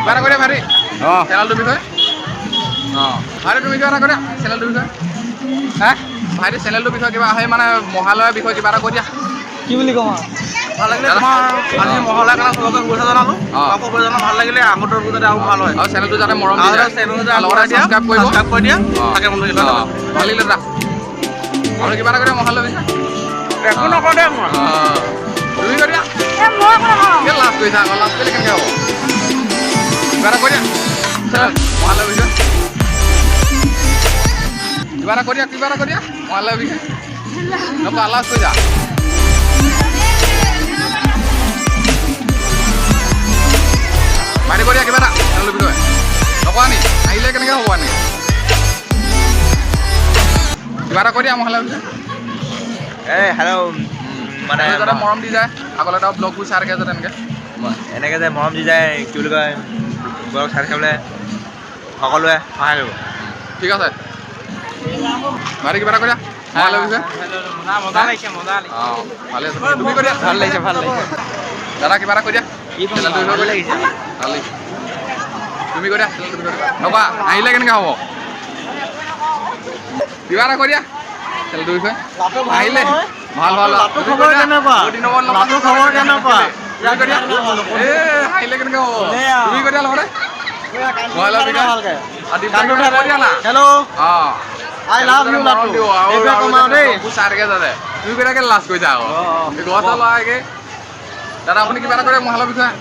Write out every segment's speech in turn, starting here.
কিবা এটা কৈ দিয়া ভাইটি, চেনেলটোৰ বিষয়ে। অঁ ভাইটি, তুমি কিবা এটা কৈ দিয়া চেনেলটোৰ বিষয়ে। হা ভাইটি, চেনেলটোৰ বিষয়ে কিবা, সেই মানে মহালয়াৰ বিষয়ে কিবা এটা কৈ দিয়া। কি বুলি ক'ম আৰু? ভাল লাগিলে তোমাৰ আজি মহালয়াৰ কাৰণে চবকে শুভেচ্ছা জনালো। আকৌ শুভেচ্ছা জনালো, ভাল লাগিলে। আগতৰ যাতে আৰু ভাল হয়। আৰু চেনেলটো যাতে মৰম দি আৰু যায়। চেনেলটো যাতে আৰু লগতে আগবঢ়াই দিয়া, ছাবস্ক্ৰাইব কৰিব। ছাবস্ক্ৰাইব কৰি দিয়া। তাকে মন থাকিল। অঁ, ভাল লাগিলে দাদা। আৰু কিবা এটা কৈ দিয়া মহালয়াৰ বিষয়ে। একো নকওঁ দে মই। অঁ, তুমি কৈ দিয়া। মই একো নকওঁ। কিয় লাজ কৰিছা আকৌ? লাজ কৰিলে কেনেকৈ হ'ব? কিবা এটা কৈ দিয়া মহালয়াৰ বিষয়ে। কিবা এটা কৈ দিয়া, কিবা এটা কৈ দিয়া মহালয়াৰ বিষয়ে। নকৰা, লাজ কৰিছা। ভাইটি, কৈ দিয়া কিবা এটা চেনেলটোৰ বিষয়ে। নকৰা নি? আহিলে কেনেকৈ হ'ব এনেকৈ? কিবা এটা কৈ দিয়া মহালয়াৰ বিষয়ে। এই হেল্ল', মানে যাতে মৰম দি যায়, আগলৈ এটা ব্লগবোৰ চাই থাকে যাতে এনেকৈ। এনেকৈ যে মৰম দি যায়, কি বুলি কয়, ব্লগ চাই থাকিবলৈ সকলোৱে সহায় কৰিব। ঠিক আছে ভাইটি, কিবা এটা কৈ দিয়া মহালয়াৰ বিষয়ে। মজা লাগিছে, মজা লাগিছে। অঁ, ভালে আছে। তুমি কৈ দিয়া। ভাল লাগিছে, ভাল লাগিছে। দাদা, কিবা এটা কৈ দিয়া চেনেলটোৰ বিষয়ে। ভাল লাগিছে। ভাল লাগিছে। তুমি কৈ দিয়া চেনেলটোৰ বিষয়ে। নকৰা? আহিলে কেনেকৈ হ'ব? কিবা এটা কৈ দিয়া চেনেলটোৰ বিষয়ে। আহিলে ভাল ভাল। লাটু খবৰ কেনেকুৱা? লাটু খবৰ কেনেকুৱা? তুমি কৈ দিয়া। এ আহিলে কেনেকৈ হ'ব? তুমি কৈ দিয়া লগতে মহালয়াৰ বিষয়ে। আৰু দীপদা, কিবা এটা কৈ দিয়া না। হেল্ল'। অঁ। I love you মৰম লাটু। দিব আৰু এইটোৱে আৰু কম আৰু দেই। ব্লগবোৰ চাই থাকে যাতে। তুমি কৈ দিয়া, লাজ কৰিছা আকৌ। এই গছ লৰাগে। দাদা, আপুনি কিবা এটা কৈ দিয়ক মহালয়াৰ বিষয়ে।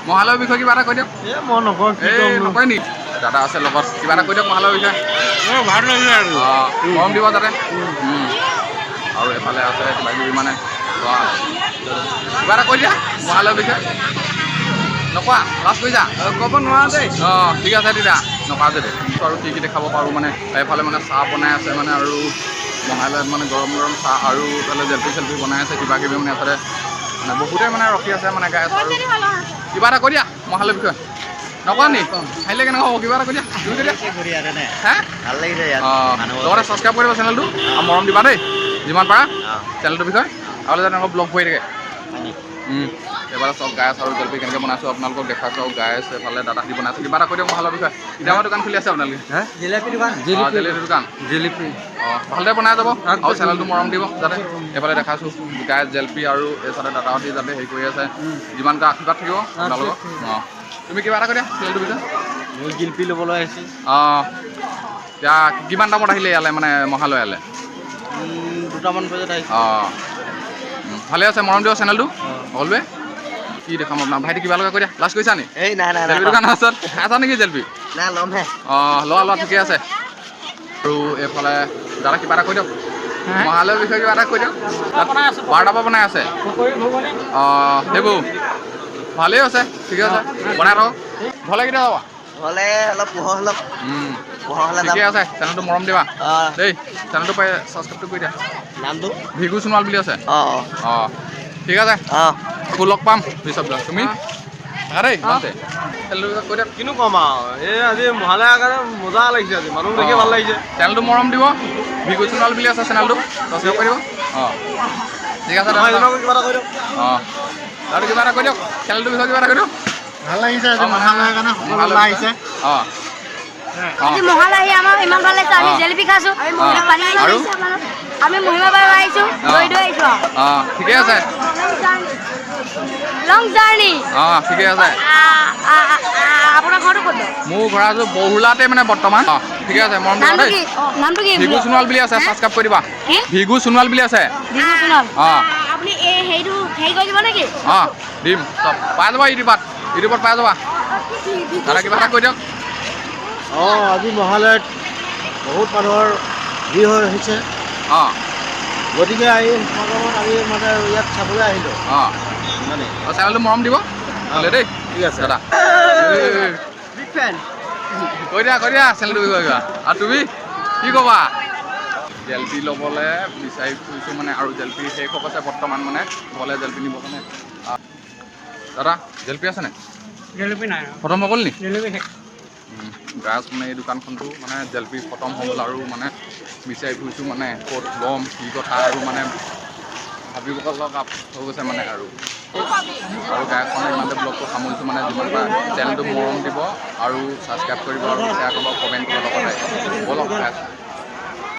মহালয়াৰ বিষয়ে কিবা এটা কৈ দিয়ক। এ মই নকওঁ, কি এই ক'ম? নকয় নি? দাদা আছে লগত, কিবা এটা কৈ দিয়ক মহালয়াৰ বিষয়ে। ভাল লাগিছে আৰু। অঁ, মৰম দিব যাতে। আৰু এইফালে আছে কিবা কিবি মানে লোৱা। কিবা এটা কৈ দিয়া মহালয়াৰ বিষয়ে। নকোৱা, লাজ কৰিছা? ক'ব নোৱাৰা দেই। অঁ, ঠিক আছে তেতিয়া, নকৰা যদি। আৰু কি কি দেখাব পাৰোঁ? মানে এইফালে মানে চাহ বনাই আছে মানে, আৰু মহালয়াত মানে গৰম গৰম চাহ, আৰু এইফালে জেলপি চেলপি বনাই আছে, কিবা কিবি মানে। এইফালে মানে বহুতে মানে ৰখি আছে মানে গাইছ। আৰু কিবা এটা কৈ দিয়া মহালয়াৰ বিষয়ে। নকৰা নি? আহিলে কেনেকুৱা হ'ব? কিবা এটা কৈ দিয়া, তুমি কৈ দিয়া। হে। ভাল লাগিছে ইয়াত। অঁ। মানুহ। লগতে ছাবস্ক্ৰাইব কৰিব চেনেলটো আৰু মৰম দিবা দেই যিমান পাৰা চেনেলটোৰ বিষয়ে, আৰু যাতে এনেকুৱা ব্লগ হৈ থাকে। এইফালে চব গাইছ, আৰু জেলপি কেনেকৈ বনাইছোঁ আপোনালোকক দেখাইছোঁ। আৰু গাইছ, এইফালে দাদা বনাইছোঁ। কিবা এটা কৈ দিয়ক মহালয়াৰ বিষয়ে। কেতিয়াবা দোকান খুলি আছে আপোনালোকে? জিলাপি দোকান। অঁ, জেলেপি দোকান। জিলিপি। অঁ, ভালদৰে বনাই যাব আৰু চেনেলটো মৰম দিব যাতে। এইফালে দেখাইছোঁ গাই জেলপি, আৰু এই চাইডে দাদাহঁতি যাতে হেৰি কৰি আছে। যিমান এটা আশীৰ্বাদ থাকিব আপোনালোকৰ। অঁ, তুমি কিবা এটা কৈ দিয়া চেনেলটোৰ বিষয়ে। মই জিলপি ল'বলৈ আহিছোঁ। অঁ, এতিয়া কিমান দামত আহিলে ইয়ালৈ, মানে মহালয়ালৈ? 2টামান বজাত আহিছোঁ। অঁ, ভালে আছে। মৰম দিব চেনেলটো সকলোৱে। কি দেখাম আপোনাৰ? ভাইটি, কিবা লগা কৈ দিয়া। লাজ কৰিছা নি? এই নাই নাই। জেলেপি দোকান আছে, খাইছা নেকি জেলেপি? নাই, ল'মহে। অঁ, লোৱা লোৱা, ঠিকে আছে। আৰু এইফালে দাদা, কিবা এটা কৈ দিয়ক মহালয়াৰ বিষয়ে, কিবা এটা কৈ দিয়ক। 12টাৰ পৰা বনাই আছে। অঁ, সেইবোৰ ভালেই আছে, ঠিকে আছে, বনাই থাকক। ঘৰলৈ কেতিয়া যাবা? হ'লে অলপ পোহৰ অলপ পোহৰ হ'লে যাম। ঠিকে আছে, চেনেলটো মৰম দিবা দেই। চেনেলটো পাই ছাবস্ক্ৰাইবটো কৰি দিয়া। নামটো? ভিগু সোণোৱাল বুলি আছে। অঁ অঁ। অঁ, ঠিক আছে। আকৌ লগ পাম পিছত। তুমি থাকা দেই ইমানতে। চেনেলটো বিষয়ে কৈ দিয়ক। কিনো ক'ম আৰু, এই আজি মহালয়াৰ কাৰণে মজা লাগিছে, আজি মানুহ দেখি ভাল লাগিছে। চেনেলটো মৰম দিব, ভিগু সোণোৱাল বুলি আছে চেনেলটো, ছাবস্ক্ৰাইব কৰি দিব। অঁ, ঠিক আছে আমাৰ দাদা। এজনকো কিবা এটা কৈ দিয়ক। অঁ, আৰু কিবা এটা কৈ দিয়ক, চেনেলটোৰ বিষয়ে কিবা এটা কৈ দিয়ক। ভাল লাগিছে আজি মহালয়াৰ কাৰণে সকলো ওলাই আহিছে। অঁ। আজি মহালয়া আহি আমাৰ ইমান ভাল লাগিছে। আমি জেলেপি খাইছো, পানী। আৰু? আমি মহিমা বাই আহিছো, দৈ দৈ আহিছো। অঁ, ঠিকে আছে। লং জাৰ্ণি। অঁ, ঠিকে আছে। আপোনাৰ ঘৰটো ক'ত? মোৰ ঘৰ আছো বহুলাতে মানে বৰ্তমান। অঁ, ঠিকে আছে, মৰম দিবা নামটো দেই। কি? নামটো কি? ভিগু সোণোৱাল বুলি আছে, ছাবস্ক্ৰাইব কৰি দিবা। কি? ভিগু সোণোৱাল বুলি আছে। ভিগু সোণোৱাল। অঁ। আপুনি এই হেৰিটো হেৰি কৰি দিব নেকি? অঁ, দিম, চব পাই যাবা ইউটিউবত, ইউটিউবত পাই যাবা। দাদা, কিবা এটা কৈ দিয়ক। অঁ, আজি মহালয়াত বহুত মানুহৰ ভিৰ হৈ হৈছে। গতিকে এই সমাগমত আমি মানে ইয়াত চাবলৈ আহিলোঁ। মানে অঁ, চেনেলটো মৰম দিব হ'লে দেই। ঠিক আছে। দাদা, কৈ দিয়া, কৈ দিয়া চেনেলটো বিষয়ে কিবা। আৰু তুমি কি ক'বা? জেলপি ল'বলৈ বিচাৰি ফুৰিছোঁ মানে, আৰু জেলপি শেষ হৈ গৈছে বৰ্তমান, মানে ঘৰলৈ জেলপি নিবৰ কাৰণে। দাদা, জেলপি আছেনে? জেলেপি নাই। খতম হৈ গ'ল নি? জেলেপি শেষ। গাছ মানে এই দোকানখনটো মানে জেলপি খতম হৈ গ'ল, আৰু মানে বিচাৰি ফুৰিছোঁ মানে ক'ত ল'ম, কি কথা, আৰু মানে ভাবিব লগা হৈ গৈছে মানে আৰু। আৰু গায়কখনে ইমানতে ব্লগটো সামৰিছোঁ। মানে যিমান পাৰে চেনেলটো মৰম দিব আৰু ছাবস্ক্ৰাইব কৰিব আৰু শ্বেয়াৰ কৰিব, কমেণ্ট কৰিব লগতে। ব'লক।